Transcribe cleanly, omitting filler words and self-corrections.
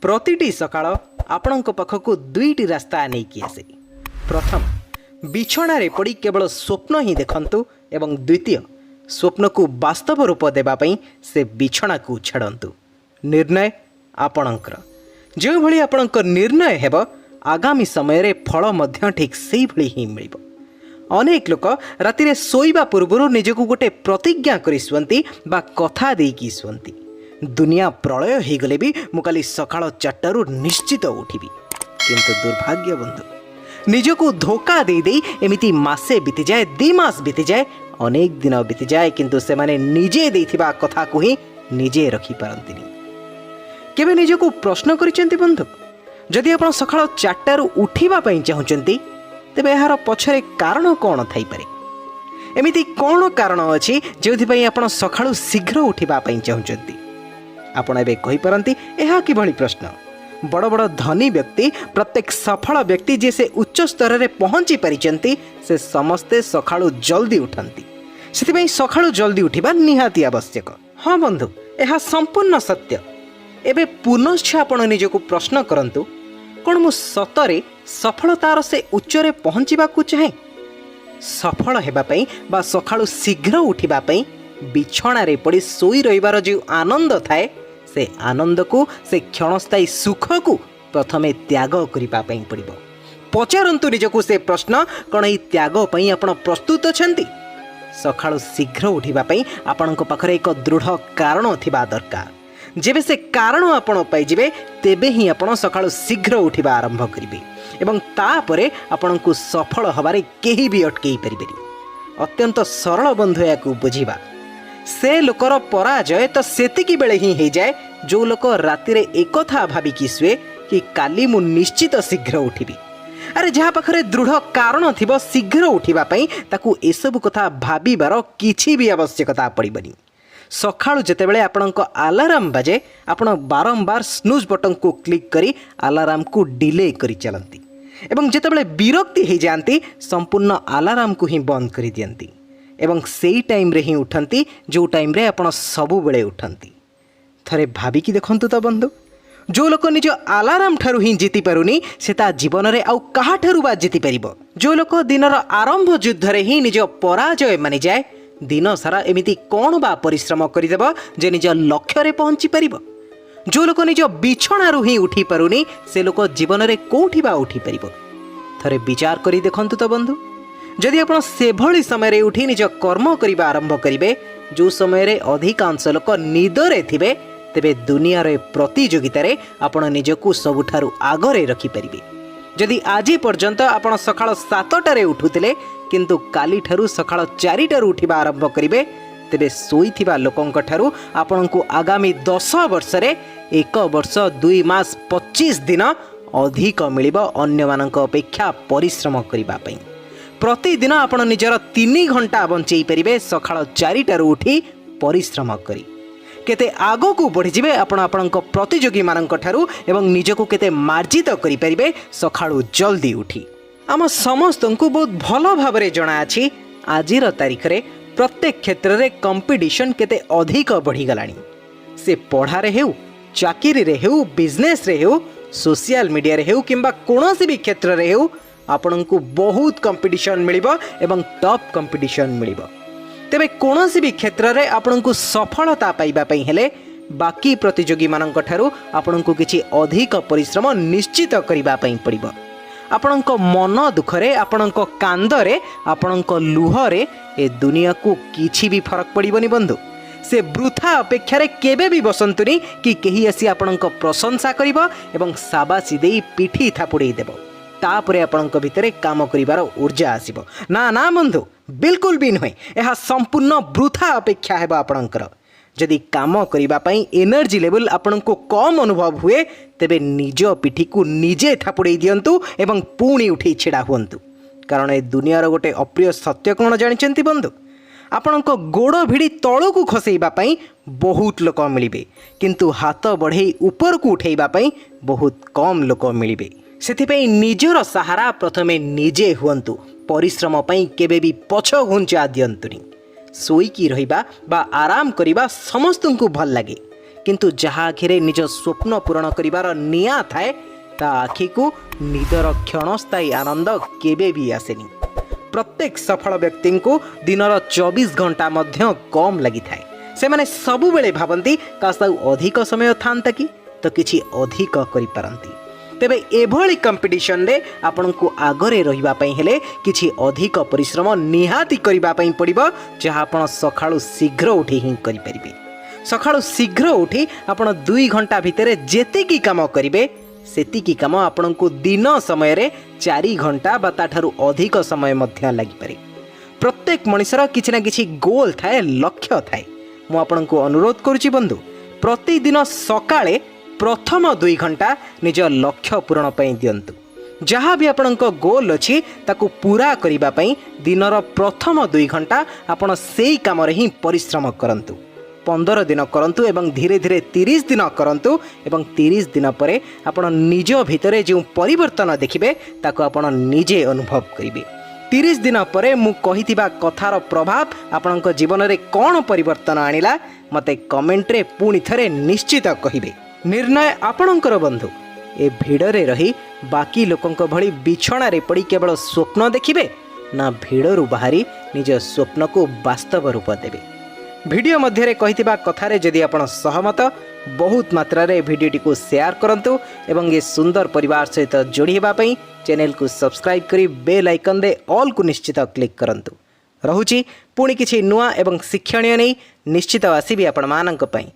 ପ୍ରତିଟି ସକାଳ ଆପଣଙ୍କ ପାଖକୁ ଦୁଇଟି ରାସ୍ତା ନେଇକି ଆସେ। ପ୍ରଥମ, ବିଛଣାରେ ପଡ଼ି କେବଳ ସ୍ୱପ୍ନ ହିଁ ଦେଖନ୍ତୁ ଏବଂ ଦ୍ୱିତୀୟ, ସ୍ୱପ୍ନକୁ ବାସ୍ତବ ରୂପ ଦେବା ପାଇଁ ସେ ବିଛଣାକୁ ଛାଡ଼ନ୍ତୁ। ନିର୍ଣ୍ଣୟ ଆପଣଙ୍କର। ଯେଉଁଭଳି ଆପଣଙ୍କ ନିର୍ଣ୍ଣୟ ହେବ, ଆଗାମୀ ସମୟରେ ଫଳ ମଧ୍ୟ ଠିକ୍ ସେଇଭଳି ହିଁ ମିଳିବ। ଅନେକ ଲୋକ ରାତିରେ ଶୋଇବା ପୂର୍ବରୁ ନିଜକୁ ଗୋଟେ ପ୍ରତିଜ୍ଞା କରି ଶୁଅନ୍ତି ବା କଥା ଦେଇକି ଶୁଅନ୍ତି, ଦୁନିଆ ପ୍ରଳୟ ହେଇଗଲେ ବି ମୁଁ କାଲି ସକାଳ 4ଟାରୁ ନିଶ୍ଚିତ ଉଠିବି। କିନ୍ତୁ ଦୁର୍ଭାଗ୍ୟ ବନ୍ଧୁ, ନିଜକୁ ଧୋକା ଦେଇ ଦେଇ ଏମିତି ମାସେ ବିତିଯାଏ, 2 ମାସ ବିତିଯାଏ, ଅନେକ ଦିନ ବିତିଯାଏ, କିନ୍ତୁ ସେମାନେ ନିଜେ ଦେଇଥିବା କଥାକୁ ହିଁ ନିଜେ ରଖିପାରନ୍ତିନି। କେବେ ନିଜକୁ ପ୍ରଶ୍ନ କରିଛନ୍ତି ବନ୍ଧୁ, ଯଦି ଆପଣ ସକାଳ 4ଟାରୁ ଉଠିବା ପାଇଁ ଚାହୁଁଛନ୍ତି, ତେବେ ଏହାର ପଛରେ କାରଣ କ'ଣ ଥାଇପାରେ? ଏମିତି କ'ଣ କାରଣ ଅଛି ଯେଉଁଥିପାଇଁ ଆପଣ ସକାଳୁ ଶୀଘ୍ର ଉଠିବା ପାଇଁ ଚାହୁଁଛନ୍ତି? ଆପଣ ଏବେ କହିପାରନ୍ତି, ଏହା କିଭଳି ପ୍ରଶ୍ନ? ବଡ଼ ବଡ଼ ଧନୀ ବ୍ୟକ୍ତି, ପ୍ରତ୍ୟେକ ସଫଳ ବ୍ୟକ୍ତି ଯିଏ ସେ ଉଚ୍ଚ ସ୍ତରରେ ପହଞ୍ଚି ପାରିଛନ୍ତି, ସେ ସମସ୍ତେ ସକାଳୁ ଜଲ୍ଦି ଉଠନ୍ତି। ସେଥିପାଇଁ ସକାଳୁ ଜଲ୍ଦି ଉଠିବା ନିହାତି ଆବଶ୍ୟକ। ହଁ ବନ୍ଧୁ, ଏହା ସମ୍ପୂର୍ଣ୍ଣ ସତ୍ୟ। ଏବେ ପୁନଶ୍ଚ ଆପଣ ନିଜକୁ ପ୍ରଶ୍ନ କରନ୍ତୁ, କ'ଣ ମୁଁ ସତରେ ସଫଳତାର ସେ ଉଚ୍ଚରେ ପହଞ୍ଚିବାକୁ ଚାହେଁ? ସଫଳ ହେବା ପାଇଁ ବା ସକାଳୁ ଶୀଘ୍ର ଉଠିବା ପାଇଁ ବିଛଣାରେ ପଡ଼ି ଶୋଇ ରହିବାର ଯେଉଁ ଆନନ୍ଦ ଥାଏ, ସେ ଆନନ୍ଦକୁ, ସେ କ୍ଷଣସ୍ଥାୟୀ ସୁଖକୁ ପ୍ରଥମେ ତ୍ୟାଗ କରିବା ପାଇଁ ପଡ଼ିବ। ପଚାରନ୍ତୁ ନିଜକୁ ସେ ପ୍ରଶ୍ନ, କ'ଣ ଏଇ ତ୍ୟାଗ ପାଇଁ ଆପଣ ପ୍ରସ୍ତୁତ ଅଛନ୍ତି? ସକାଳୁ ଶୀଘ୍ର ଉଠିବା ପାଇଁ ଆପଣଙ୍କ ପାଖରେ ଏକ ଦୃଢ଼ କାରଣ ଥିବା ଦରକାର। ଯେବେ ସେ କାରଣ ଆପଣ ପାଇଯିବେ, ତେବେ ହିଁ ଆପଣ ସକାଳୁ ଶୀଘ୍ର ଉଠିବା ଆରମ୍ଭ କରିବେ ଏବଂ ତାପରେ ଆପଣଙ୍କୁ ସଫଳ ହେବାରେ କେହି ବି ଅଟକେଇ ପାରିବେନି। ଅତ୍ୟନ୍ତ ସରଳ ବନ୍ଧୁ ଏହାକୁ ବୁଝିବା। ସେ ଲୋକର ପରାଜୟ ତ ସେତିକି ବେଳେ ହିଁ ହେଇଯାଏ, ଯେଉଁ ଲୋକ ରାତିରେ ଏକଥା ଭାବିକି ଶୁଏ କି କାଲି ମୁଁ ନିଶ୍ଚିତ ଶୀଘ୍ର ଉଠିବି। ଆରେ, ଯାହା ପାଖରେ ଦୃଢ଼ କାରଣ ଥିବ ଶୀଘ୍ର ଉଠିବା ପାଇଁ, ତାକୁ ଏସବୁ କଥା ଭାବିବାର କିଛି ବି ଆବଶ୍ୟକତା ପଡ଼ିବନି। ସକାଳୁ ଯେତେବେଳେ ଆପଣଙ୍କ ଆଲାରାମ ବାଜେ, ଆପଣ ବାରମ୍ବାର ସ୍ନୁଜ୍ ବଟନକୁ କ୍ଲିକ୍ କରି ଆଲାରାମକୁ ଡିଲେ କରି ଚାଲନ୍ତି ଏବଂ ଯେତେବେଳେ ବିରକ୍ତି ହେଇଯାଆନ୍ତି, ସମ୍ପୂର୍ଣ୍ଣ ଆଲାରାମକୁ ହିଁ ବନ୍ଦ କରିଦିଅନ୍ତି ଏବଂ ସେଇ ଟାଇମ୍ରେ ହିଁ ଉଠନ୍ତି, ଯେଉଁ ଟାଇମ୍ରେ ଆପଣ ସବୁବେଳେ ଉଠନ୍ତି। ଥରେ ଭାବିକି ଦେଖନ୍ତୁ ତ ବନ୍ଧୁ, ଯେଉଁ ଲୋକ ନିଜ ଆଲାରାମ ଠାରୁ ହିଁ ଜିତି ପାରୁନି, ସେ ତା ଜୀବନରେ ଆଉ କାହାଠାରୁ ବା ଜିତିପାରିବ? ଯେଉଁ ଲୋକ ଦିନର ଆରମ୍ଭ ଯୁଦ୍ଧରେ ହିଁ ନିଜ ପରାଜୟ ମାନିଯାଏ, ଦିନ ସାରା ଏମିତି କ'ଣ ବା ପରିଶ୍ରମ କରିଦେବ ଯେ ନିଜ ଲକ୍ଷ୍ୟରେ ପହଞ୍ଚି ପାରିବ? ଯେଉଁ ଲୋକ ନିଜ ବିଛଣାରୁ ହିଁ ଉଠି ପାରୁନି, ସେ ଲୋକ ଜୀବନରେ କେଉଁଠି ବା ଉଠିପାରିବ? ଥରେ ବିଚାର କରି ଦେଖନ୍ତୁ ତ ବନ୍ଧୁ। ଯଦି ଆପଣ ସେଭଳି ସମୟରେ ଉଠି ନିଜ କର୍ମ କରିବା ଆରମ୍ଭ କରିବେ, ଯେଉଁ ସମୟରେ ଅଧିକାଂଶ ଲୋକ ନିଦରେ ଥିବେ, ତେବେ ଦୁନିଆର ଏ ପ୍ରତିଯୋଗିତାରେ ଆପଣ ନିଜକୁ ସବୁଠାରୁ ଆଗରେ ରଖିପାରିବେ। ଯଦି ଆଜି ପର୍ଯ୍ୟନ୍ତ ଆପଣ ସକାଳ 7ଟାରେ ଉଠୁଥିଲେ, କିନ୍ତୁ କାଲିଠାରୁ ସକାଳ 4ଟାରୁ ଉଠିବା ଆରମ୍ଭ କରିବେ, ତେବେ ଶୋଇଥିବା ଲୋକଙ୍କ ଠାରୁ ଆପଣଙ୍କୁ ଆଗାମୀ 10 ବର୍ଷରେ 1 ବର୍ଷ 2 ମାସ 25 ଦିନ ଅଧିକ ମିଳିବ ଅନ୍ୟମାନଙ୍କ ଅପେକ୍ଷା ପରିଶ୍ରମ କରିବା ପାଇଁ। ପ୍ରତିଦିନ ଆପଣ ନିଜର 3 ଘଣ୍ଟା ବଞ୍ଚେଇ ପାରିବେ ସକାଳ 4ଟାରୁ ଉଠି ପରିଶ୍ରମ କରି। କେତେ ଆଗକୁ ବଢ଼ିଯିବେ ଆପଣ ଆପଣଙ୍କ ପ୍ରତିଯୋଗୀମାନଙ୍କ ଠାରୁ ଏବଂ ନିଜକୁ କେତେ ମାର୍ଜିତ କରିପାରିବେ ସକାଳୁ ଜଲ୍ଦି ଉଠି। ଆମ ସମସ୍ତଙ୍କୁ ବହୁତ ଭଲ ଭାବରେ ଜଣାଅଛି, ଆଜିର ତାରିଖରେ ପ୍ରତ୍ୟେକ କ୍ଷେତ୍ରରେ କମ୍ପିଟିସନ୍ କେତେ ଅଧିକ ବଢ଼ିଗଲାଣି। ସେ ପଢ଼ାରେ ହେଉ, ଚାକିରିରେ ହେଉ, ବିଜନେସ୍ରେ ହେଉ, ସୋସିଆଲ ମିଡ଼ିଆରେ ହେଉ କିମ୍ବା କୌଣସି ବି କ୍ଷେତ୍ରରେ ହେଉ, ଆପଣଙ୍କୁ ବହୁତ କମ୍ପିଟିସନ୍ ମିଳିବ ଏବଂ ଟପ୍ କମ୍ପିଟିସନ୍ ମିଳିବ। ତେବେ କୌଣସି ବି କ୍ଷେତ୍ରରେ ଆପଣଙ୍କୁ ସଫଳତା ପାଇବା ପାଇଁ ହେଲେ ବାକି ପ୍ରତିଯୋଗୀମାନଙ୍କ ଠାରୁ ଆପଣଙ୍କୁ କିଛି ଅଧିକ ପରିଶ୍ରମ ନିଶ୍ଚିତ କରିବା ପାଇଁ ପଡ଼ିବ। ଆପଣଙ୍କ ମନ ଦୁଃଖରେ, ଆପଣଙ୍କ କାନ୍ଦରେ, ଆପଣଙ୍କ ଲୁହରେ ଏ ଦୁନିଆକୁ କିଛି ବି ଫରକ ପଡ଼ିବନି ବନ୍ଧୁ। ସେ ବୃଥା ଅପେକ୍ଷାରେ କେବେ ବି ବସନ୍ତୁନି କି କେହି ଆସି ଆପଣଙ୍କ ପ୍ରଶଂସା କରିବ ଏବଂ ସାବାସି ଦେଇ ପିଠି ଥାପୁଡ଼େଇ ଦେବ, ତାପରେ ଆପଣଙ୍କ ଭିତରେ କାମ କରିବାର ଉର୍ଜା ଆସିବ। ନା ନା ବନ୍ଧୁ, ବିଲକୁଲ ବି ନୁହେଁ। ଏହା ସମ୍ପୂର୍ଣ୍ଣ ବୃଥା ଅପେକ୍ଷା ହେବ ଆପଣଙ୍କର। ଯଦି କାମ କରିବା ପାଇଁ ଏନର୍ଜି ଲେଭେଲ୍ ଆପଣଙ୍କୁ କମ୍ ଅନୁଭବ ହୁଏ, ତେବେ ନିଜ ପିଠିକୁ ନିଜେ ଥାପୁଡ଼େଇ ଦିଅନ୍ତୁ ଏବଂ ପୁଣି ଉଠି ଛିଡ଼ା ହୁଅନ୍ତୁ। କାରଣ ଏ ଦୁନିଆର ଗୋଟେ ଅପ୍ରିୟ ସତ୍ୟ କ'ଣ ଜାଣିଛନ୍ତି ବନ୍ଧୁ? ଆପଣଙ୍କ ଗୋଡ଼ ଭିଡ଼ି ତଳକୁ ଖସେଇବା ପାଇଁ ବହୁତ ଲୋକ ମିଳିବେ, କିନ୍ତୁ ହାତ ବଢ଼େଇ ଉପରକୁ ଉଠେଇବା ପାଇଁ ବହୁତ କମ୍ ଲୋକ ମିଳିବେ। ସେଥିପାଇଁ ନିଜର ସାହାରା ପ୍ରଥମେ ନିଜେ ହୁଅନ୍ତୁ। ପରିଶ୍ରମ ପାଇଁ କେବେ ବି ପଛ ଘୁଞ୍ଚା ଦିଅନ୍ତୁନି। ଶୋଇକି ରହିବା ବା ଆରାମ କରିବା ସମସ୍ତଙ୍କୁ ଭଲ ଲାଗେ, କିନ୍ତୁ ଯାହା ଆଖିରେ ନିଜ ସ୍ୱପ୍ନ ପୂରଣ କରିବାର ନିଆଁ ଥାଏ, ତା ଆଖିକୁ ନିଦର କ୍ଷଣସ୍ଥାୟୀ ଆନନ୍ଦ କେବେ ବି ଆସେନି। ପ୍ରତ୍ୟେକ ସଫଳ ବ୍ୟକ୍ତିଙ୍କୁ ଦିନର 24 ଘଣ୍ଟା ମଧ୍ୟ କମ୍ ଲାଗିଥାଏ। ସେମାନେ ସବୁବେଳେ ଭାବନ୍ତି, କାଶ ଆଉ ଅଧିକ ସମୟ ଥାନ୍ତା କି, ତ କିଛି ଅଧିକ କରିପାରନ୍ତି। ତେବେ ଏଭଳି କମ୍ପିଟିସନରେ ଆପଣଙ୍କୁ ଆଗରେ ରହିବା ପାଇଁ ହେଲେ କିଛି ଅଧିକ ପରିଶ୍ରମ ନିହାତି କରିବା ପାଇଁ ପଡ଼ିବ, ଯାହା ଆପଣ ସକାଳୁ ଶୀଘ୍ର ଉଠି ହିଁ କରିପାରିବେ। ସକାଳୁ ଶୀଘ୍ର ଉଠି ଆପଣ 2 ଘଣ୍ଟା ଭିତରେ ଯେତିକି କାମ କରିବେ, ସେତିକି କାମ ଆପଣଙ୍କୁ ଦିନ ସମୟରେ 4 ଘଣ୍ଟା ବା ତାଠାରୁ ଅଧିକ ସମୟ ମଧ୍ୟ ଲାଗିପାରେ। ପ୍ରତ୍ୟେକ ମଣିଷର କିଛି ନା କିଛି ଗୋଲ୍ ଥାଏ, ଲକ୍ଷ୍ୟ ଥାଏ। ମୁଁ ଆପଣଙ୍କୁ ଅନୁରୋଧ କରୁଛି ବନ୍ଧୁ, ପ୍ରତିଦିନ ସକାଳେ ପ୍ରଥମ 2 ଘଣ୍ଟା ନିଜ ଲକ୍ଷ୍ୟ ପୂରଣ ପାଇଁ ଦିଅନ୍ତୁ। ଯାହା ବି ଆପଣଙ୍କ ଗୋଲ୍ ଅଛି, ତାକୁ ପୂରା କରିବା ପାଇଁ ଦିନର ପ୍ରଥମ 2 ଘଣ୍ଟା ଆପଣ ସେଇ କାମରେ ହିଁ ପରିଶ୍ରମ କରନ୍ତୁ। 15 ଦିନ କରନ୍ତୁ ଏବଂ ଧୀରେ ଧୀରେ 30 ଦିନ କରନ୍ତୁ ଏବଂ 30 ଦିନ ପରେ ଆପଣ ନିଜ ଭିତରେ ଯେଉଁ ପରିବର୍ତ୍ତନ ଦେଖିବେ, ତାକୁ ଆପଣ ନିଜେ ଅନୁଭବ କରିବେ। 30 ଦିନ ପରେ ମୁଁ କହିଥିବା କଥାର ପ୍ରଭାବ ଆପଣଙ୍କ ଜୀବନରେ କ'ଣ ପରିବର୍ତ୍ତନ ଆଣିଲା, ମୋତେ କମେଣ୍ଟରେ ପୁଣି ଥରେ ନିଶ୍ଚିତ କହିବେ। ନିର୍ଣ୍ଣୟ ଆପଣଙ୍କର ବନ୍ଧୁ। ଏ ଭିଡ଼ରେ ରହି ବାକି ଲୋକଙ୍କ ଭଳି ବିଛଣାରେ ପଡ଼ି କେବଳ ସ୍ୱପ୍ନ ଦେଖିବେ ନା ଭିଡ଼ରୁ ବାହାରି ନିଜ ସ୍ୱପ୍ନକୁ ବାସ୍ତବ ରୂପ ଦେବେ? ଭିଡ଼ିଓ ମଧ୍ୟରେ କହିଥିବା କଥାରେ ଯଦି ଆପଣ ସହମତ, ବହୁତ ମାତ୍ରାରେ ଭିଡ଼ିଓଟିକୁ ସେୟାର କରନ୍ତୁ ଏବଂ ଏ ସୁନ୍ଦର ପରିବାର ସହିତ ଯୋଡ଼ି ହେବା ପାଇଁ ଚ୍ୟାନେଲକୁ ସବସ୍କ୍ରାଇବ୍ କରି ବେଲ୍ ଆଇକନ୍ରେ ଅଲ୍କୁ ନିଶ୍ଚିତ କ୍ଲିକ୍ କରନ୍ତୁ। ରହୁଛି, ପୁଣି କିଛି ନୂଆ ଏବଂ ଶିକ୍ଷଣୀୟ ନେଇ ନିଶ୍ଚିତ ଆସିବି ଆପଣମାନଙ୍କ ପାଇଁ।